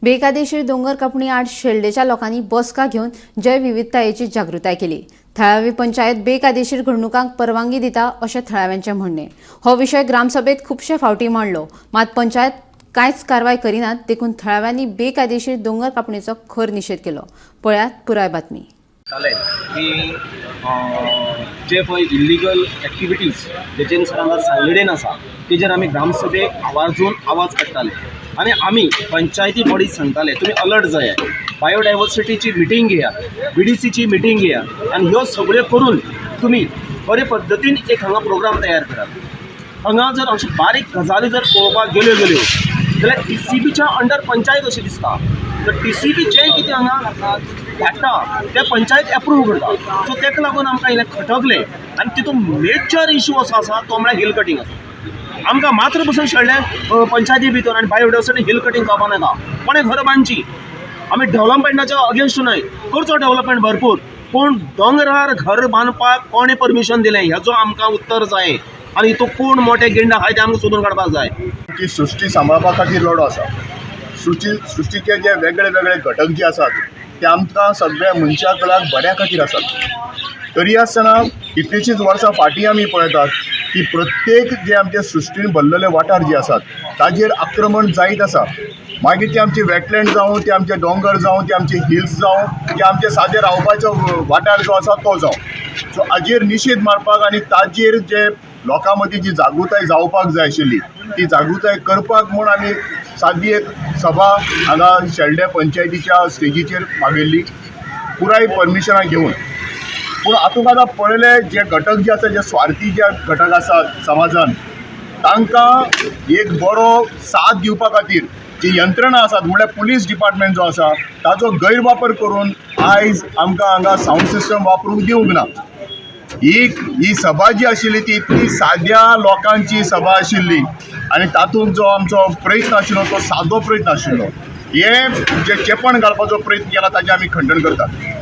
बेकायदेशीर दोंगर कापणी आड शेल्डेच्या लोकांनी बसका घेवन जैवविविधतायेची जागृताय केली. थळावी पंचायत बेकायदेशीर घडणुकांक परवानगी दिता अशें थळाव्यांचें म्हणणें. हो विशय ग्रामसभेत खुबशे फावटी मांडलो, मात पंचायत कांयच कारवाय करिनात, देखून थळाव्यांनी बेकायदेशीर दोंगर कापणीचो खर निशेध केलो. पळयात पुराय बातमी. जालें की जे पळय इल्लिगल एक्टिविटीज जेचे सर हांगा सांगडेन आसा, तेजेर आमी ग्रामसभेक आवाजून आवाज काडटाले आनी आमी पंचायती बॉडीज सांगताले, तुमी अलर्ट जायात, बायोडायवर्सिटीची मिटींग घेयात, बीडीसीची मिटींग घेयात आनी ह्यो सगळ्यो करून तुमी बरे पद्दतीन एक हांगा प्रोग्राम तयार करात. हांगा जर अश्यो बारीक गजाली जर पळोवपाक गेल्यो जाल्यार टीसीबीच्या अंडर पंचायत अशें दिसता. तर टीसीबी जें कितें हांगा धाडटा तें पंचायत एप्रूव करता. सो ताका लागून आमकां इल्लें खटकलें आनी तितून मेजर इशू असो आसा, तो म्हळ्यार हिल कटींग आसा. आमकां मात्र पसून शेळ्ळें पंचायती भितर आनी बायोडायवर्सिटी हिल कटींग जावपा नाका. कोणें घरां बांदची, आमी डेवलपमेंटाच्या अगेन्स्ट न्हय, करचो डेवलपमेंट भरपूर, पूण दोंगरार घर बांदपाक कोणें परमिशन दिलें हेजो आमकां उत्तर जाय आनी हितून कोण मोटे गिंड आहाय ते आमकां सोदून काडपाक जाय. ती सृश्टी सांबाळपा खातीर लढो आसा. सृश्टीचे जे वेगळे वेगळे घटक जे आसात ते आमकां सगळ्या मनशा कुळाक बऱ्या खातीर आसात. तरी आसतना कितलींशींच वर्सां फाटीं आमी पळयतात की प्रत्येक जे आमचे सृश्टीन भरलेले वाठार जे आसात ताजेर आक्रमण जायत आसा. मागीर ते आमचे वेटलँड जावं, ते आमचे दोंगर जावं, ते आमचे हिल्स जावं, ते आमचे सादे रावपाचो वाठार जो आसा तो जावं. सो हाजेर निशेध मारपाक आनी ताजेर जे लोकां मदीं जी जागृताय जावपाक जाय आशिल्ली ती जागृताय करपाक म्हूण आमी सादी एक सभा हांगा शेल्डें पंचायतीच्या स्टेजीचेर मागयल्ली, पुराय परमिशनां घेवन. पूण हातूंत आतां पळयलें, जे घटक जे आसा, जे स्वार्थी जे घटक आसात समाजान, तांकां एक बरो साथ दिवपा खातीर जी यंत्रणा आसात, म्हणल्यार पुलीस डिपार्टमेंट जो आसा, ताजो गैरवापर करून आयज आमकां हांगा सावंड सिस्टम वापरूंक दिवंक ना. ही सभा जी आशिल्ली ती इतली साद्या लोकांची सभा आशिल्ली आनी तातूंत जो आमचो प्रयत्न आशिल्लो तो सादो प्रयत्न आशिल्लो. हे जे चेपण घालपाचो प्रयत्न केला ताजें आमी खंडण करतात.